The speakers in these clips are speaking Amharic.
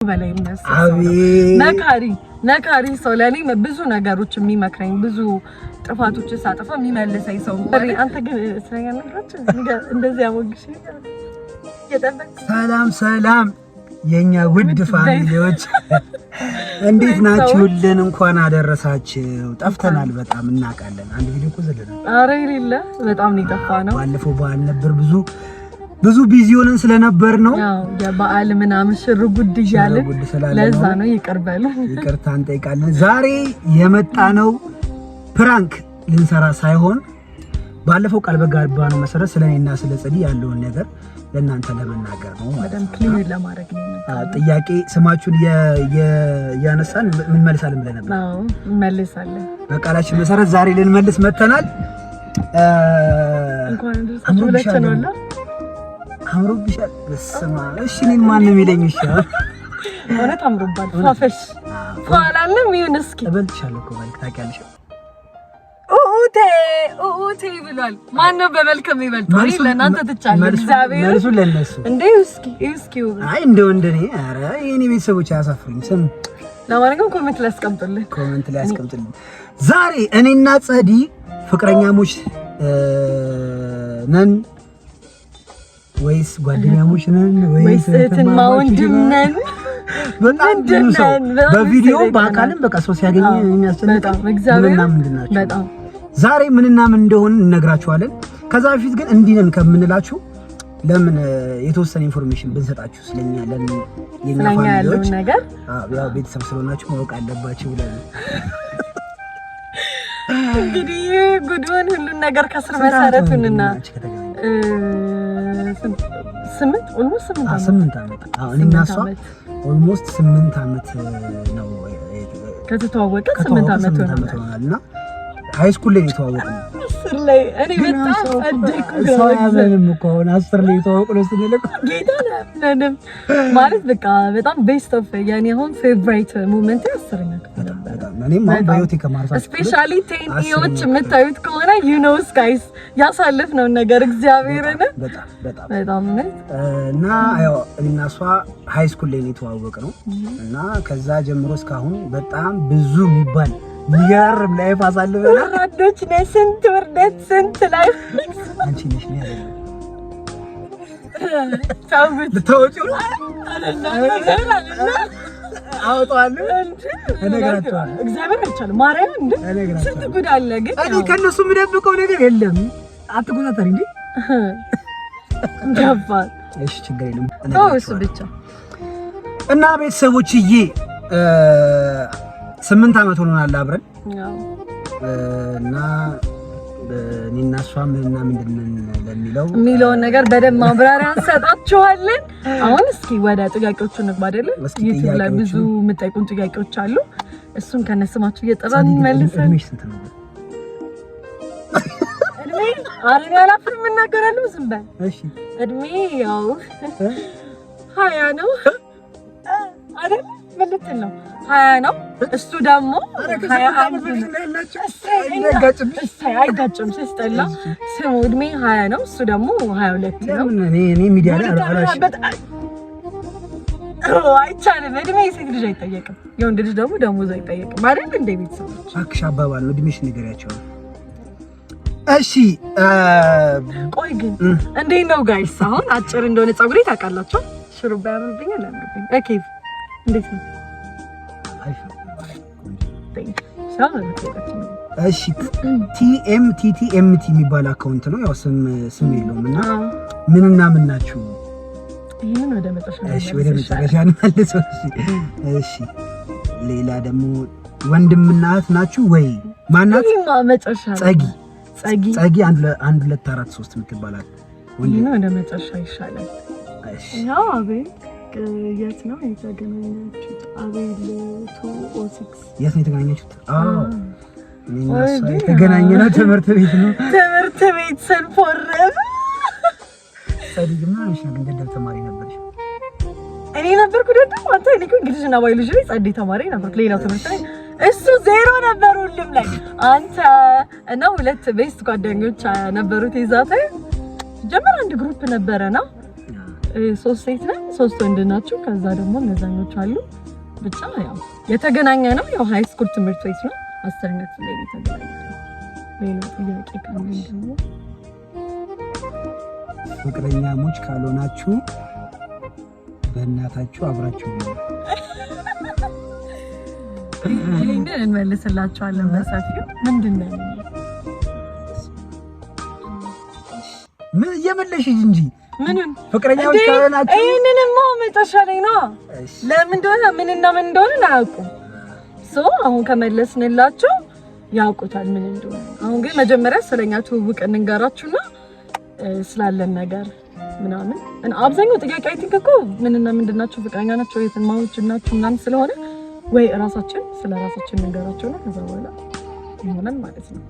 በላይ የሚያስብ ሰው ነው። መካሪ መካሪ ሰው፣ ለእኔ ብዙ ነገሮች የሚመክረኝ፣ ብዙ ጥፋቶች ሳጥፋ የሚመልሰኝ ሰው። አንተ ግን ስለኛ ነገሮች እንደዚህ ያሞግሽ ሰላም ሰላም፣ የኛ ውድ family ዎች፣ እንዴት ናችሁልን? እንኳን አደረሳችሁ። ጠፍተናል በጣም እናውቃለን። አንድ ቪዲዮ እኮ ዘለናል። ኧረ የሌለ በጣም ነው የጠፋነው። ባለፈው በዓል ነበር፣ ብዙ ብዙ busy ሆነን ስለነበር ነው። ያው የበዓል ምናምን ሽር ጉድ እያልን ለዛ ነው። ይቅር በሉ። ይቅርታ እንጠይቃለን። ዛሬ የመጣነው prank ልንሰራ ሳይሆን ባለፈው ቃል በገባነው መሰረት ስለ እኔና ስለ ጽዲ ያለውን ነገር ለእናንተ ለመናገር ነው ማለት ነው። Clear ለማድረግ ነው። ጥያቄ ስማችሁን እያነሳን እንመልሳለን ብለን ነበር። አዎ፣ እንመልሳለን። በቃላችን መሰረት ዛሬ ልንመልስ መተናል። እንኳን አደረሳችሁ ብላችኋል። አምሮብሻል። በስመ አብ። እሺ እኔን ማን ነው የሚለኝ? እሺ። እውነት አምሮባል። ፏፈሽ ፏላለም ይሁን እስኪ። እበልጥሻለሁ እኮ መልክ፣ ታውቂያለሽ። ኡኡቴ ኡኡቴ ብሏል። ማን ነው በመልክ የሚበልጠው? እኔ ለእናንተ ትቻለሁ። እግዚአብሔር መልሱ ለነሱ። እንዴ እስኪ እስኪ። አይ እንደው እንደኔ፣ ኧረ የኔ ቤተሰቦች አያሳፍሩኝ። ስም ለማንኛውም comment ላይ አስቀምጡልን። Comment ላይ አስቀምጡልን። ዛሬ እኔና ጸዲ ፍቅረኛሞች ነን ወይስ ጓደኛሞች ነን ወይስ እህትና ወንድም ነን? በጣም ብዙ ሰው በቪዲዮ በአካልም በቃ ሰው ሲያገኝ የሚያስጨንቀው ምንና ምንድን ናቸው? በጣም። ዛሬ ምንና ምን እንደሆን እነግራችኋለን። ከዛ በፊት ግን እንዲህ ነን ከምንላችሁ ለምን የተወሰነ information ብንሰጣችሁ ስለኛ፣ ለምን የኛ family ዎች ነገር ያው ቤተሰብ ስለሆናችሁ ማወቅ አለባችሁ ብለን። እንግዲህ ጉድን ሁሉን ነገር ከስር መሰረቱንና 8፣ almost 8 ዓመት። 8 ዓመት። እኔና እሷ almost 8 ዓመት ነው። ከተተዋወቀ 8 ዓመት ሆኖናል እና high school ላይ ነው የተዋወቅነው። 10 ላይ እኔ በጣም ጸደቅኩ። ሰው አያምንም እኮ አሁን 10 ላይ የተዋወቅነው ስንል እኮ። ጌታ አያምነንም ማለት በቃ በጣም best of የኔ አሁን favorite moment 10ኛ ክፍል ነበር። እኔም አሁን በህይወቴ ከማርሳት Especially ten ዎች የምታዩት ከሆነ you know guys ያሳለፍነውን ነገር እግዚአብሔርን። በጣም በጣም። በጣም። እና ያው እኔና እሷ high school ላይ ነው የተዋወቅነው እና ከዛ ጀምሮ እስካሁን በጣም ብዙ የሚባል የሚገርም life አሳልፈናል። ወራዶች ነን። ስንት ውርደት፣ ስንት life። አንቺ ነሽ ነው ያለው። ተውት። ልታወጪው ነው? አወጣዋለሁ፣ እነግራቸዋለሁ። እግዚአብሔር አይቻልም። ማርያም እንደ ስንት ጉድ አለ ግን። እኔ ከእነሱ የምደብቀው ነገር የለም። አትቆጣጠሪ እንዴ። ገባል። እሺ፣ ችግር የለም። እሱ ብቻ። እና ቤተሰቦችዬ 8 ዓመት ሆኖናል አብረን እና እኔና እሷ ምንና ምንድን ነን ለሚለው የሚለውን ነገር በደንብ ማብራሪያ እንሰጣችኋለን። አሁን እስኪ ወደ ጥያቄዎቹ እንግባ አይደለ? ዩቲዩብ ላይ ብዙ የምጠይቁን ጥያቄዎች አሉ። እሱን ከነስማችሁ እየጠራን መልሰን። እድሜሽ ስንት ነው? እድሜ ኧረ እኔ አላፍርም እናገራለሁ። ዝም በል። እሺ። እድሜ ያው 20 ነው አይደል? ምን ልትል ነው? 20 ነው። እሱ ደግሞ 21። አይጋጭም። ሲስጠላ ስሙ እድሜ 20 ነው፣ እሱ ደግሞ 22 ነው። እኔ ሚዲያ ላይ አይቻልም። እድሜ የሴት ልጅ አይጠየቅም፣ የወንድ ልጅ ደግሞ ደሞዝ አይጠየቅም አይደል? እንደ ቤተሰቦች እባክሽ አባባል ነው። እድሜሽ ንገሪያቸው። እሺ። ቆይ ግን እንዴት ነው guys? አሁን አጭር እንደሆነ ፀጉሬ ታውቃላችሁ። ሹሩባ ያምርብኛል አያምርብኝም? Okay፣ እንዴት ነው? እሺ፣ TMTTMT የሚባል account ነው። ያው ስም ስም የለውም እና ምንና ምን ናችሁ? ይሄንን ወደ መጨረሻ። እሺ፣ ወደ መጨረሻ እንመልሰው። እሺ እሺ። ሌላ ደግሞ ወንድምና እህት ናችሁ ወይ? ማናት? መጨረሻ። ጸጊ። ጸጊ። ጸጊ 1 2 4 3 የምትባላት። ይሄን ወደ መጨረሻ ይሻላል። እሺ። ያው አቤል የት ነው የተገናኛችሁት? አቤል 206። የት ነው የተገናኛችሁት? አዎ፣ እኔና እሷ የተገናኘነው ትምህርት ቤት ነው። ትምህርት ቤት ስንፎርም። ጸዲ ግን ምን ሆነሽ ነው ግን? ደደብ ተማሪ ነበርሽ? እኔ ነበርኩ ደደብ? አንተ። እኔ እኮ እንግሊዝና ባዮሎጂ ላይ ጸዴ ተማሪ ነበርኩ። ሌላው ትምህርት ላይ እሱ ዜሮ ነበር ሁሉም ላይ። አንተ እና ሁለት best ጓደኞች ነበሩት የዛ time። ጀመር አንድ group ነበረና ሶስት ሴት ነን፣ ሶስት ወንድ ናቸው። ከዛ ደግሞ እነዛኞች አሉ። ብቻ ያው የተገናኘ ነው ያው high school ትምህርት ቤት ነው። 10ኛ ክፍል ላይ የተገናኘ ነው። ሌላ ጥያቄ ካለ ደግሞ ፍቅረኛሞች ካልሆናችሁ በእናታችሁ አብራችሁ ነው። ይሄንን እንመልስላችኋለን በሰፊው። ምንድን ነው ምን እየመለሽ እንጂ ምኑን ፍቅረኛሞች ካልሆናችሁ? ይሄንንማ መጨረሻ ላይ ነው። ለምን እንደሆነ ምንና ምን እንደሆነ አያውቁም። So አሁን ከመለስንላቸው ያውቁታል ምን እንደሆነ። አሁን ግን መጀመሪያ ስለኛ ትውውቅ እንንገራችሁና ስላለን ነገር ምናምን። አብዛኛው ጥያቄ I think እኮ ምንና ምንድን ናቸው፣ ፍቅረኛ ናቸው፣ የትማዎች ናቸው ምናምን ስለሆነ ወይ እራሳችን ስለ ራሳችን እንንገራቸው ነው። ከዛ በኋላ ይሆናል ማለት ነው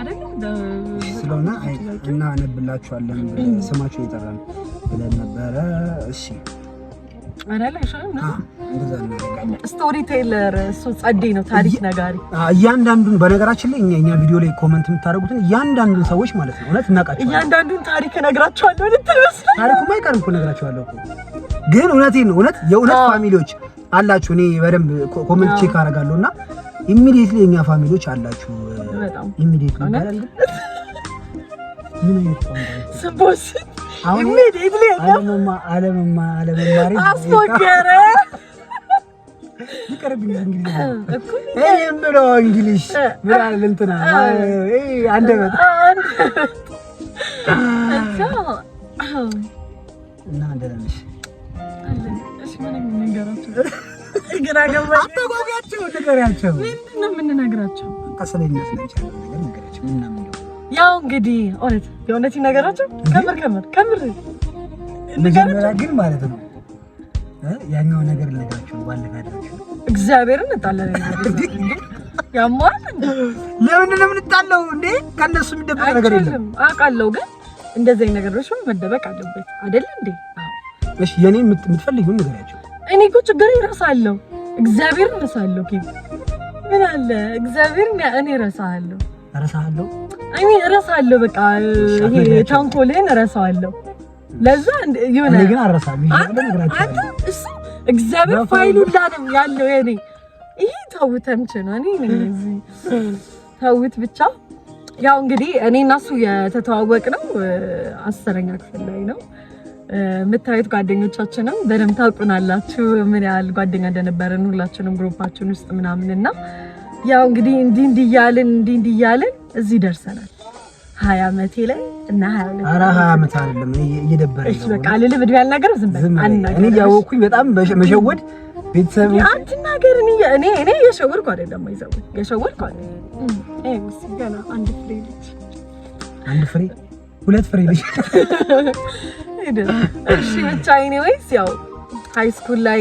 አይደል? ስለሆነ እናነብላችኋለን ስማቸው ይጠራል ብለን ነበረ። እሺ አይደል? አይሻልም? እንደዛ እናደርጋለን። Story teller እሱ ጸዴ ነው፣ ታሪክ ነጋሪ። እያንዳንዱን በነገራችን ላይ እኛ ቪዲዮ ላይ comment የምታደርጉትን እያንዳንዱን ሰዎች ማለት ነው እውነት እናውቃቸዋለን። እያንዳንዱን ታሪክ እነግራቸዋለሁ ልትል መስሎኝ። ታሪኩማ አይቀርም እኮ እነግራቸዋለሁ እኮ። ግን እውነቴን ነው፣ እውነት የእውነት family ዎች አላችሁ። እኔ በደንብ comment check አደርጋለሁ እና immediately የኛ family ዎች አላችሁ። በጣም Immediately ይባላል። ምን አይነት ቋንቋ ስቦስ immediately አለመማሬ አስፎገረ ይቀርብኝ እንግሊዝ ይሄ ብሎ English ምን አለ እንትና ይሄ አንደበት እና ደህና ነሽ? እሺ ምን እንንገራቸው? ግራ ገባኝ። አታጓጓቸው፣ ንገሪያቸው። ምንድን ነው የምንነግራቸው? በቃ ስለኛ ስለቻለ ነገር ንገሪያቸው። ምናምን እንደሆነ ያው እንግዲህ እውነት የእውነት ይነገራቸው። ከምር ከምር ከምር መጀመሪያ ግን ማለት ነው ያኛው ነገር ልነግራቸው ባለፈ ያደረግሽው እግዚአብሔርን እንጣለን። ያሟል እንዴ? ለምንድን ነው የምንጣለው እንዴ? ከእነሱ የሚደበቅ ነገር የለም። አውቃለሁ፣ ግን እንደዚህ አይነት ነገሮች መደበቅ አለበት አይደል እንዴ? እሺ የኔን የምትፈልጊውን ንገሪያቸው። እኔ እኮ ችግር እረሳለሁ፣ እግዚአብሔርን እረሳለሁ። ምን አለ እግዚአብሔርን እኔ እረሳለሁ፣ እረሳለሁ፣ እኔ እረሳለሁ። በቃ ይሄ ተንኮልህን እረሳዋለሁ። ለዛ የሆነ እኔ ግን አልረሳም። አንተ እሱ እግዚአብሔር ፋይሉ ላለም ያለው የኔ ይሄ ተውት፣ ተምች ነው። እኔ ነኝ እዚህ ተውት ብቻ። ያው እንግዲህ እኔ እና እሱ የተተዋወቅነው 10ኛ ክፍል ላይ ነው። የምታዩት ጓደኞቻችንም በደንብ ታውቁናላችሁ ምን ያህል ጓደኛ እንደነበረን ሁላችንም group ኣችን ውስጥ ምናምን እና ያው እንግዲህ እንዲህ እንዲህ እያልን እንዲህ እንዲህ እያልን እዚህ ደርሰናል። 20 ዓመቴ ላይ እና 22 ኧረ 20 ዓመት አይደለም። እኔ እየደበረኝ ነው። እሺ በቃ አልልም፣ እድሜ አልናገርም፣ ዝም በል አልናገርም። እኔ እያወኩኝ በጣም መሸወድ ቤተሰብ አትናገር። እኔ እኔ እኔ እየሸወድኩ አይደለም፣ አይዘው እየሸወድኩ አይደለም። እኔ ገና አንድ ፍሬ ልጅ፣ አንድ ፍሬ ሁለት ፍሬ ልጅ። እሺ ብቻ anyways ያው high school ላይ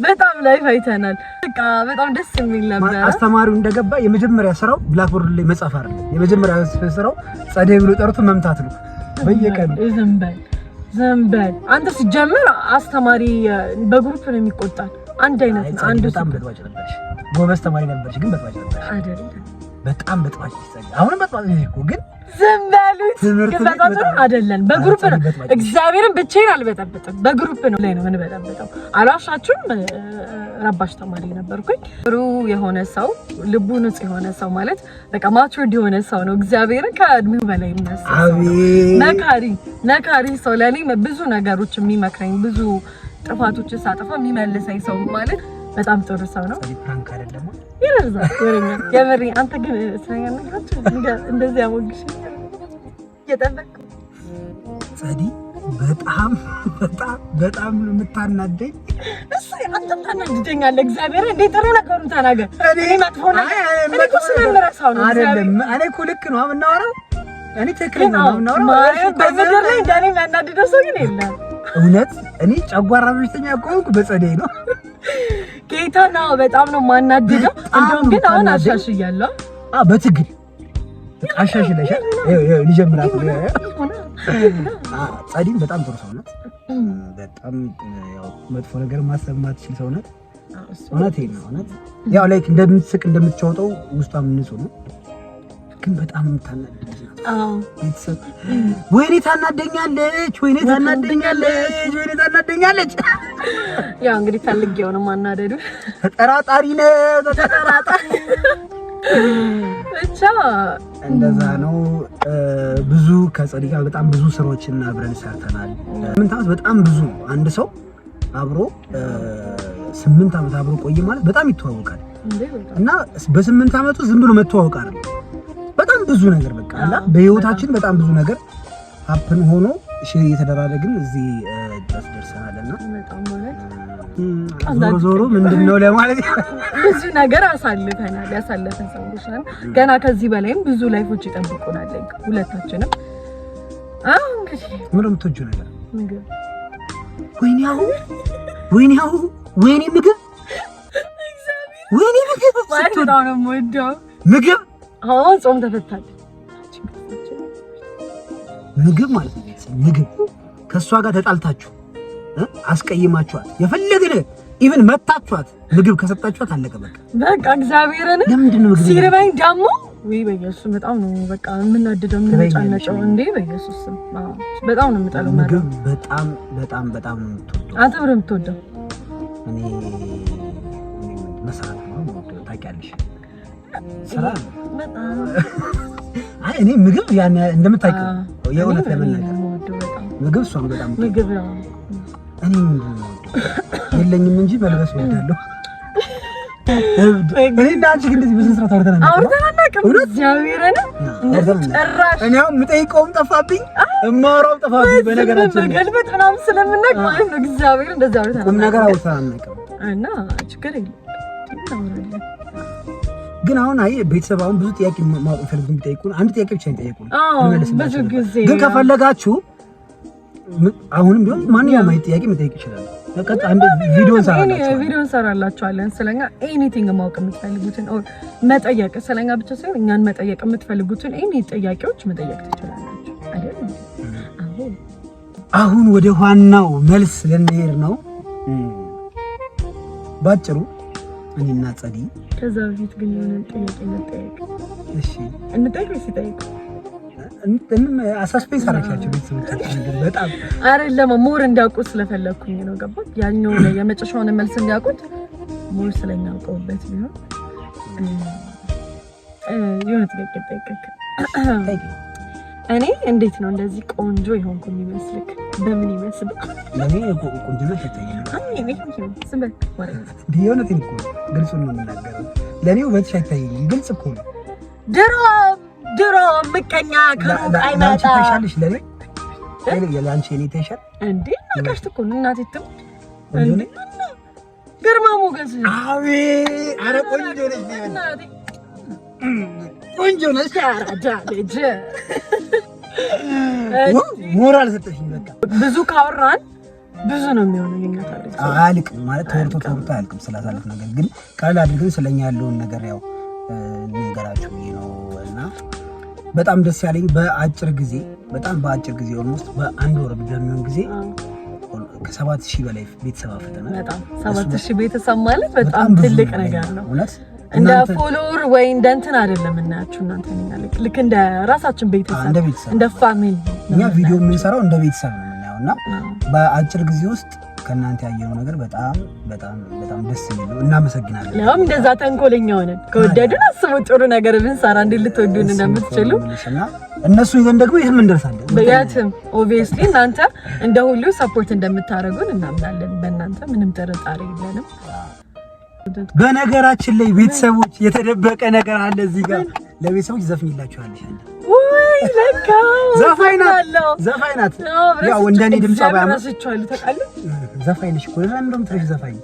በጣም life አይተናል። በቃ በጣም ደስ የሚል ነበር። አስተማሪው እንደገባ የመጀመሪያ ስራው blackboard ላይ መጻፍ አይደለም። የመጀመሪያ ስራው ጸደይ ብሎ ጠርቶ መምታት ነው በየቀኑ። ዝም በል ዝም በል አንተ። ሲጀምር አስተማሪ በ group ነው የሚቆጣል። አንድ አይነት ነው። አንዱ በጣም በጥባጭ ነበርሽ፣ ጎበዝ ተማሪ ነበርሽ፣ ግን በጥባጭ ነበርሽ። አይደለም በጣም በጥባጭ ነሽ። አሁንም በጥባጭ ነሽ እኮ ግን ዝም በሉት። ግን አይደለም በ group ነው። እግዚአብሔርን ብቻዬን አልበጠብጥም። በ group ነው ላይ ነው የምንበጠብጠው። አልዋሻችሁም፣ ረባሽ ተማሪ ነበርኩኝ። ጥሩ የሆነ ሰው፣ ልቡ ንጹህ የሆነ ሰው ማለት በቃ matured የሆነ ሰው ነው። እግዚአብሔርን ከእድሜው በላይ የሚያስብ ሰው ነው። መካሪ መካሪ ሰው፣ ለእኔ ብዙ ነገሮች የሚመክረኝ፣ ብዙ ጥፋቶች ሳጥፋ የሚመልሰኝ ሰው ማለት በጣም ጥሩ ሰው ነው። Prank አይደለም ይረዛል ወሬኛ የምሬ። አንተ ግን ስለኛ ነገራችሁ እንደዚህ ያሞግሽኛል እየጠበቅኩ። ጸዲ በጣም በጣም በጣም ነው የምታናደኝ። እሱ አንተም ታናድደኛለህ። እግዚአብሔር እንዴ ጥሩ ነገሩን ተናገር። እኔ መጥፎ ነገር እኔ እኮ ስለምረሳው ነው። አይደለም እኔ እኮ ልክ ነው የምናወራው። እኔ ትክክለኛ ነው የምናወራው። በምድር ላይ እንደኔ የሚያናድደው ሰው ግን የለም። እውነት እኔ ጨጓራ በሽተኛ ከሆንኩ በጸደይ ነው። ጌታ ነው በጣም ነው የማናድደው። እንደውም ግን አሁን አሻሽያለሁ። አዎ በትግል አሻሽለሻል። ይኸው ሊጀምራት ነው። ጸዲም በጣም ጥሩ ሰው ናት። በጣም ያው መጥፎ ነገር ማሰብ ማትችል ሰው ናት። እውነቴን ነው። እውነት ያው like እንደምትስቅ እንደምትጫወተው ውስጧም ንጹህ ነው። ግን በጣም የምታናድድ ናት። ቤተሰብ ወይኔ ታናደኛለች፣ ወይኔ ታናደኛለች፣ ወይኔ ታናደኛለች። ያው እንግዲህ ፈልጌው ነው ማናደዱ። ተጠራጣሪ ነው፣ ተጠራጣሪ ብቻ እንደዛ ነው። ብዙ ከጸዲ ጋር በጣም ብዙ ስራዎችን አብረን ሰርተናል። 8 ዓመት በጣም ብዙ ነው። አንድ ሰው አብሮ 8 ዓመት አብሮ ቆየ ማለት በጣም ይተዋወቃል። እና በ8 ዓመቱ ዝም ብሎ መተዋወቅ አይደለም። በጣም ብዙ ነገር በቃ አላ በህይወታችን በጣም ብዙ ነገር happen ሆኖ share እየተደራረግን እዚህ ድረስ ደርሰናል። እና ዞሮ ዞሮ ምንድን ነው ለማለት ብዙ ነገር አሳልፈናል። ያሳለፍን ሰዎች ነን። ገና ከዚህ በላይም ብዙ life ኦች ይጠብቁናል ሁለታችንም። አዎ እንግዲህ ምን ነው የምትወጂው ነገር? ምግብ። ወይኔ አሁን ወይኔ አሁን ወይኔ ምግብ ወይኔ ምግብ በጣም ነው የምወደው ምግብ። አሁን ጾም ተፈታል። ምግብ ማለት ነው ምግብ። ከእሷ ጋር ተጣልታችሁ አስቀይማችኋት የፈለገ even መታችኋት ምግብ ከሰጣችኋት አለቀ በቃ በቃ። እግዚአብሔርን ለምንድን ነው ምግብ ሲርበኝ ደግሞ ወይ በኢየሱስ በጣም ነው በቃ የምናድደው የምንጫነጨው። እንዴ በኢየሱስ በጣም ነው የምጠለው ምግብ። በጣም በጣም በጣም ነው የምትወደው አንተ? ብር የምትወደው? እኔ መስራት ነው የምወደው ታውቂያለሽ። ስራ ነው በጣም። አይ እኔ ምግብ ያን እንደምታውቂው የእውነት ለመናገር ምግብ እሷን በጣም ምግብ ነው። እኔ ምንድን ነው የለኝም እንጂ መልበስ እወዳለሁ። እኔ እና አንቺ ግን እንደዚህ በስነ ስርዓት አውርተን አናውቅም። እግዚአብሔርን እንደዚህ ጭራሽ እኔ አሁን የምጠይቀውም ጠፋብኝ፣ የማወራውም ጠፋብኝ። በነገራችን ላይ መገልበጥ ምናምን ስለምናውቅ ማለት ነው። እግዚአብሔር እንደዚህ አውርተን ቁም ነገር አውርተን አናውቅም። እና ችግር የለም እናወራለን። ግን አሁን አይ ቤተሰብ አሁን ብዙ ጥያቄ ማወቅ የሚፈልጉትን ቢጠይቁን አንድ ጥያቄ ብቻ ይጠይቁን ብዙ ጊዜ ግን ከፈለጋችሁ አሁንም ቢሆን ማንኛውም አይነት ጥያቄ መጠየቅ ይችላል። በቃ አንድ ቪዲዮ እንሰራላችኋለን። ስለኛ anything ማወቅ የምትፈልጉትን or መጠየቅ ስለኛ ብቻ ሳይሆን እኛን መጠየቅ የምትፈልጉትን any ጥያቄዎች መጠየቅ ትችላላችሁ አይደል? አሁን ወደ ዋናው መልስ ልንሄድ ነው። ባጭሩ እኔና ጸዲ ከዛ በፊት ግን የሆነ ጥያቄ እንጠየቅ። እሺ እንጠይቅ ወይስ ይጠይቅ? suspense አደረግሻቸው ቤተሰቦቻችን ግን በጣም አይደለም፣ more እንዲያውቁት ስለፈለግኩኝ ነው። ገባህ? ያኛው ላይ የመጨረሻውን መልስ እንዲያውቁት more ስለሚያውቀውበት ቢሆን የሆነ ጥያቄ ጠይቀክ። እኔ እንዴት ነው እንደዚህ ቆንጆ የሆንኩ የሚመስልክ? በምን ይመስል? ለኔ ቁንጅና ይታየኛል። የእውነቴን እኮ ነው፣ ግልጹን ነው የምናገረው። ለእኔ ውበትሽ አይታየኝም። ግልጽ እኮ ነው። ድሮ ድሮ ምቀኛ ከሩቅ አይመጣ። ታይሻለሽ? ለኔ ለአንቺ እኔ ታይሻል እንዴ? እናቃሽ እኮ ነው እናቴ ትሙት ግርማ ሞገስ። አቤት! ኧረ ቆንጆ ነሽ፣ ቆንጆ ነሽ። አራዳ ልጅ ሞራል ሰጠሽኝ። በቃ ብዙ ካወራን ብዙ ነው የሚሆነው የኛ ታሪክ አያልቅም ማለት ተወርቶ ተወርቶ አያልቅም። ስላሳለፍ ነገር ግን ቀለል አድርገን ስለኛ ያለውን ነገር ያው ነገራችሁ ብዬ ነው እና በጣም ደስ ያለኝ በአጭር ጊዜ በጣም በአጭር ጊዜ almost በአንድ ወር በሚሆን ጊዜ ከ7,000 በላይ ቤተሰብ አፍርተናል። በጣም 7,000 ቤተሰብ ማለት በጣም ትልቅ ነገር ነው እውነት። እንደ follower ወይ እንደ እንትን አይደለም እናያችሁ እናንተ ልክ እንደ ራሳችን ቤተሰብ እንደ family እኛ ቪዲዮ የምንሰራው እንደ ቤተሰብ ነው የምናየው እና በአጭር ጊዜ ውስጥ ከእናንተ ያየነው ነገር በጣም በጣም በጣም ደስ የሚል ነው። እናመሰግናለን። ያውም እንደዛ ተንኮለኛ ሆነን ከወደዱን አስቡ ጥሩ ነገር ብንሰራ እንዴት ልትወዱን እንደምትችሉ እነሱ ይዘን ደግሞ የትም እንደርሳለን። የትም obviously እናንተ እንደ ሁሉ support እንደምታደርጉን እናምናለን። በእናንተ ምንም ጥርጣሬ የለንም። በነገራችን ላይ ቤተሰቦች የተደበቀ ነገር አለ እዚህ ጋር ለቤተሰቦች ዘፍኝላችኋለሽ። ውይ ለካ ዘፋኝ ናት፣ ዘፋኝ ናት። ያው እንደኔ ድምጿ ባያምር ረስቼዋለሁ። ታውቃለህ፣ ዘፋኝ ነሽ እኮ ለምን እንደውም ትረሽ ዘፋኝ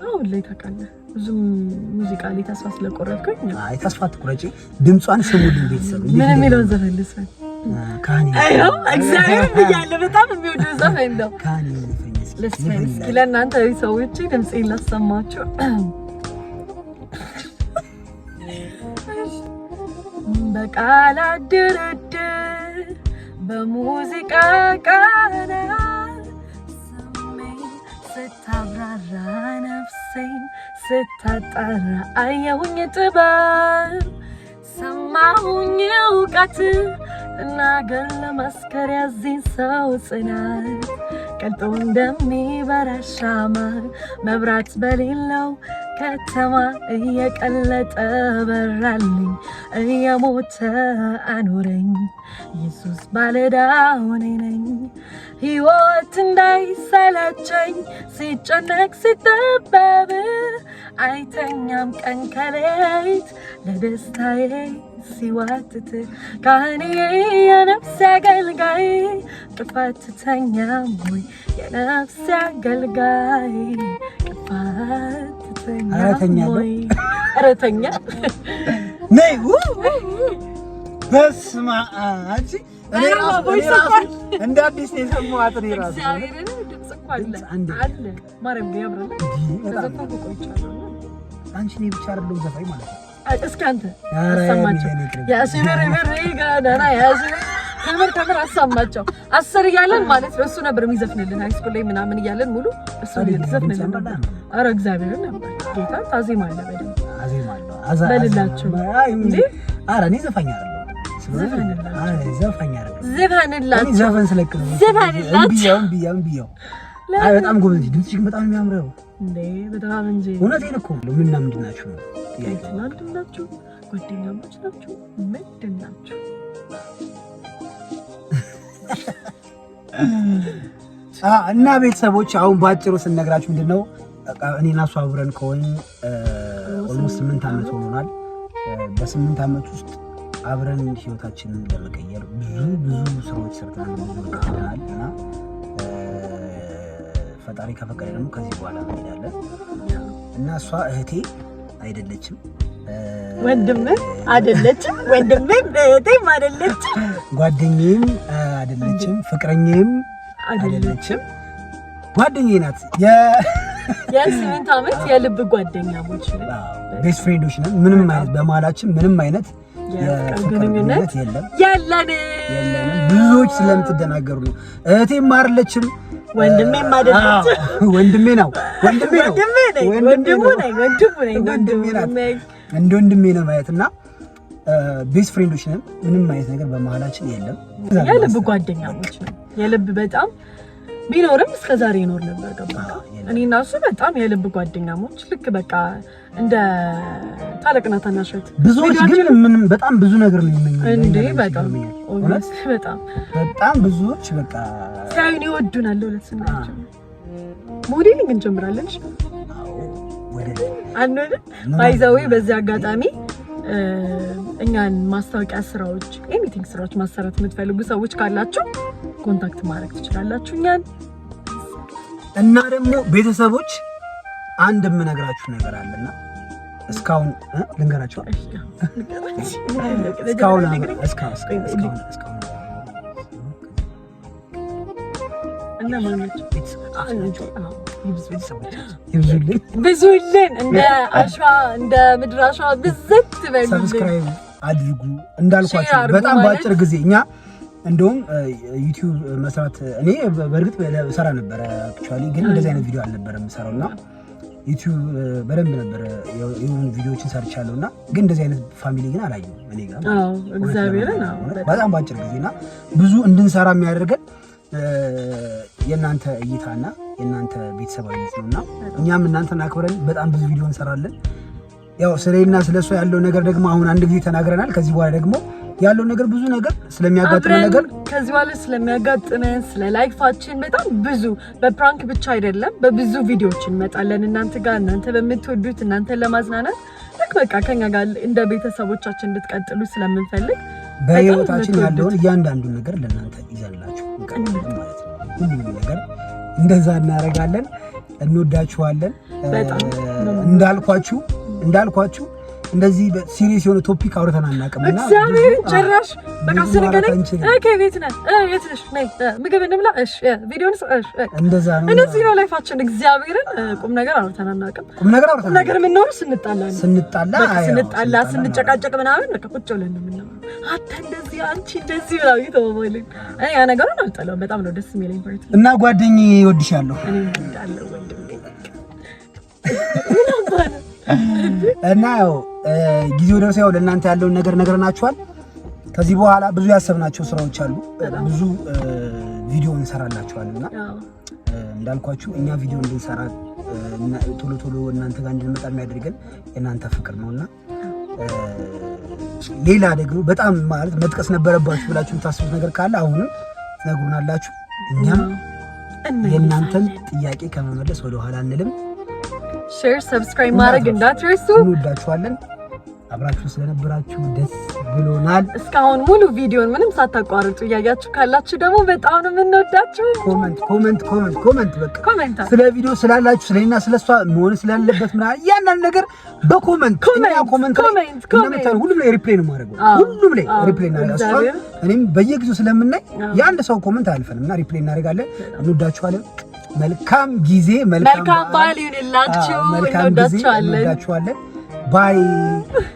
አሁን ላይ ታውቃለህ፣ ብዙም ሙዚቃ ላይ ተስፋ ስለቆረጥኩኝ። አይ ተስፋ አትቁረጪ፣ ድምጿን ስሙልኝ ቤተሰብ። ምን የሚለውን ዘፈን ልስፈን? ካህኔ አይው እግዚአብሔር ብያለሁ፣ በጣም የሚወደው ዘፈን ነው። ካህኔ ልስፈን እስኪ ለእናንተ ሰዎች ድምፄን ላሰማችሁ። በቃላት ድርድር በሙዚቃ ቃና ስሜን ስታብራራ ነፍሴን ስታጣራ አየሁኝ ጥበብ ሰማሁኝ እውቀት ልናገር ለመስከር ያዚህን ሰው ጽናት፣ ቀልጦ እንደሚበራ ሻማ መብራት በሌለው ከተማ እየቀለጠ በራልኝ፣ እየሞተ አኖረኝ ኢየሱስ፣ ባለዕዳው እኔ ነኝ። ሕይወት እንዳይሰለቸኝ ሲጨነቅ ሲጠበብ፣ አይተኛም ቀን ከሌት ለደስታዬ ሲዋትት። ካህኔ የነፍሴ አገልጋይ፣ እንቅልፍ አትተኛም ወይ? የነፍሴ አገልጋይ፣ እንቅልፍ አትተኛም ወይ? ኧረ ተኛ። ነይ። በስመ አብ፣ አንቺ እኔ ራሱ እንደ አዲስ ነው የሰማኋት። እኔ ራሱ እግዚአብሔርን ድምፅ እኮ አለ አለ፣ ማርያም ያምራል። ተዘፈንኩ ቆይቻለሁ። አንቺ እኔ ብቻ አይደለሁም ዘፋኝ ማለት ነው። እስኪ አንተ አሰማቸው። ያሽብር ብር ጋዳና ያሽብር፣ ከምር ከምር አሰማቸው። 10 እያለን ማለት ነው እሱ ነበር የሚዘፍንልን፣ high school ላይ ምናምን እያለን ሙሉ እሱ ዘፍንልን ነበር። ኧረ እግዚአብሔርን ነበር፣ ጌታ ታዜማለህ በደንብ። በልላቸው። ኧረ እኔ ዘፋኝ አይደለሁም። ዘፋኝ አይደለሁም። ዝፈንላቸው። ዘፈን ስለቅ ነው። ዝፈንላቸው። እምቢ። አይ በጣም ጎበዝ፣ ድምፅሽ ግን በጣም የሚያምረው። እንዴ በጣም እንጂ። እውነቴን እኮ። ምንና ምንድን ናችሁ ነው ጥያቄ። ምንድን ናችሁ? ጓደኛሞች ናችሁ? ምንድን ናችሁ? እና ቤተሰቦች አሁን ባጭሩ ስንነግራችሁ ምንድን ነው፣ እኔና እሷ አብረን ከሆን almost 8 ዓመት ሆኖናል። በ8 ዓመት ውስጥ አብረን ህይወታችንን ለመቀየር ብዙ ብዙ ስራዎች ሰርተናል፣ ብዙ ርቀት እና ፈጣሪ ከፈቀደ ደግሞ ከዚህ በኋላ እንሄዳለን እና እሷ እህቴ አይደለችም፣ ወንድምህ አይደለችም፣ ወንድምህ እህቴም አይደለችም፣ ጓደኛዬም አይደለችም፣ ፍቅረኛዬም አይደለችም፣ ጓደኛዬ ናት። የ8 ዓመት የልብ ጓደኛሞች ነን። Best friend ኦች ነን። ምንም አይነት በመሀላችን ምንም አይነት የፍቅር ግንኙነት የለም። የለንም። የለንም። ብዙዎች ስለምትደናገሩ ነው። እህቴም አይደለችም፣ ወንድሜም አይደለችም። ወንድሜ ነው። ወንድሜ ነው። ወንድሜ ነኝ። ወንድሙ ነኝ። ወንድሙ ነኝ። ወንድሜ ናት። እንደ ወንድሜ ነው ማየት እና best friend ኦች ነን። ምንም አይነት ነገር በመሀላችን የለም። የልብ ጓደኛሞች ነን። የልብ በጣም ቢኖርም እስከ ዛሬ ይኖር ነበር። ገባ? እኔ እና እሱ በጣም የልብ ጓደኛሞች፣ ልክ በቃ እንደ ታላቅና ታናሽ እህት። ብዙዎች ግን ምንም በጣም ብዙ ነገር ነው የሚመኙ። እንዴ በጣም በጣም። በጣም ብዙዎች በቃ ሲያዩን ይወዱናል። ሁለት ስናያቸው modeling እንጀምራለን። እሺ አንወድም። By the way በዚህ አጋጣሚ እኛን ማስታወቂያ ስራዎች፣ anything ስራዎች ማሰራት የምትፈልጉ ሰዎች ካላችሁ contact ማድረግ ትችላላችሁ እኛን። እና ደግሞ ቤተሰቦች አንድ የምነግራችሁ ነገር አለና እስካሁን ልንገራችሁ። እስካሁን እስካሁን ይብዙልን። ብዙልን፣ እንደ አሸዋ፣ እንደ ምድር አሸዋ ብዝት በሉልን። Subscribe አድርጉ። እንዳልኳችሁ በጣም በአጭር ጊዜ እኛ እንደውም YouTube መስራት፣ እኔ በእርግጥ ሰራ ነበረ actually፣ ግን እንደዚህ አይነት ቪዲዮ አልነበረም የምሰራው እና YouTube በደንብ ነበረ፣ የሆኑ ቪዲዮዎችን ሰርቻለሁ እና ግን እንደዚህ አይነት family ግን አላየሁም እኔ ጋር። እግዚአብሔርን በጣም በአጭር ጊዜ እና ብዙ እንድንሰራ የሚያደርገን የእናንተ እይታና የእናንተ ቤተሰባዊነት ነው እና እኛም እናንተን አክብረን በጣም ብዙ ቪዲዮ እንሰራለን። ያው ስለኔና ስለሷ ያለው ነገር ደግሞ አሁን አንድ ጊዜ ተናግረናል። ከዚህ በኋላ ደግሞ ያለው ነገር ብዙ ነገር ስለሚያጋጥመን ነገር ከዚህ በኋላ ስለሚያጋጥመን ስለ life ኣችን በጣም ብዙ በ prank ብቻ አይደለም፣ በብዙ ቪዲዮዎች እንመጣለን እናንተ ጋር፣ እናንተ በምትወዱት፣ እናንተን ለማዝናናት፣ ልክ በቃ ከኛ ጋር እንደ ቤተሰቦቻችን እንድትቀጥሉ ስለምንፈልግ በህይወታችን ያለውን እያንዳንዱን ነገር ለእናንተ ይዘንላችሁ እንቀርባለን ማለት ነው። ሁሉንም ነገር እንደዛ እናደርጋለን። እንወዳችኋለን። እንዳልኳችሁ እንደዚህ serious የሆነ topic አውርተን አናውቅም። እና እግዚአብሔርን ጭራሽ በቃ ስንገናኝ okay ቤት ነህ፣ የት ነሽ፣ ነይ ምግብ እንብላ፣ እሺ ቪዲዮን፣ እሺ እንደዛ ነው። እንደዚህ ነው life ኣችን። እግዚአብሔርን ቁም ነገር አውርተን አናውቅም። ቁም ነገር አውርተን ቁም ነገር የምናወራው ስንጣላ ነው። ስንጣላ ስንጣላ ስንጨቃጨቅ ምናምን በቃ ቁጭ ብለን ነው የምናወራው። አንተ እንደዚህ፣ አንቺ እንደዚህ ብላ እየተባባልን። እኔ ያ ነገሩን አልጠላውም። በጣም ነው ደስ የሚለኝ part። እና ጓደኛዬ እወድሻለሁ። እኔ እወድሃለሁ ወንድሜ። እና ያው ጊዜው ደርሶ ያው ለእናንተ ያለውን ነገር ነግረናችኋል። ከዚህ በኋላ ብዙ ያሰብናቸው ስራዎች አሉ። ብዙ ቪዲዮ እንሰራላችኋል እና እንዳልኳችሁ እኛ ቪዲዮ እንድንሰራ ቶሎ ቶሎ እናንተ ጋር እንድንመጣ የሚያደርገን የእናንተ ፍቅር ነውና ሌላ ደግሞ በጣም ማለት መጥቀስ ነበረባችሁ ብላችሁ የምታስቡት ነገር ካለ አሁንም ትነግሩናላችሁ። እኛም የእናንተን ጥያቄ ከመመለስ ወደኋላ አንልም። Share፣ subscribe ማድረግ እንዳትረሱ። እንወዳችኋለን። አብራችሁ ስለነበራችሁ ደስ ብሎናል። እስካሁን ሙሉ ቪዲዮን ምንም ሳታቋርጡ እያያችሁ ካላችሁ ደግሞ በጣም ነው የምንወዳችሁ። Comment, comment, comment, comment፣ በቃ Comment ስለ ቪዲዮ ስላላችሁ፣ ስለኔና ስለሷ መሆን ስላለበት ምናምን እያንዳንዱ ነገር በ comment፣ እኛ comment ላይ እንደምታዩ ሁሉም ላይ reply ነው የማደርገው። ሁሉም ላይ reply እናደርጋለን። እኔም በየጊዜው ስለምናይ የአንድ ሰው comment አያልፈንም እና reply እናደርጋለን። እንወዳችኋለን። መልካም ጊዜ፣ መልካም በዓል ይሁንላችሁ። እንወዳችኋለን። Bye.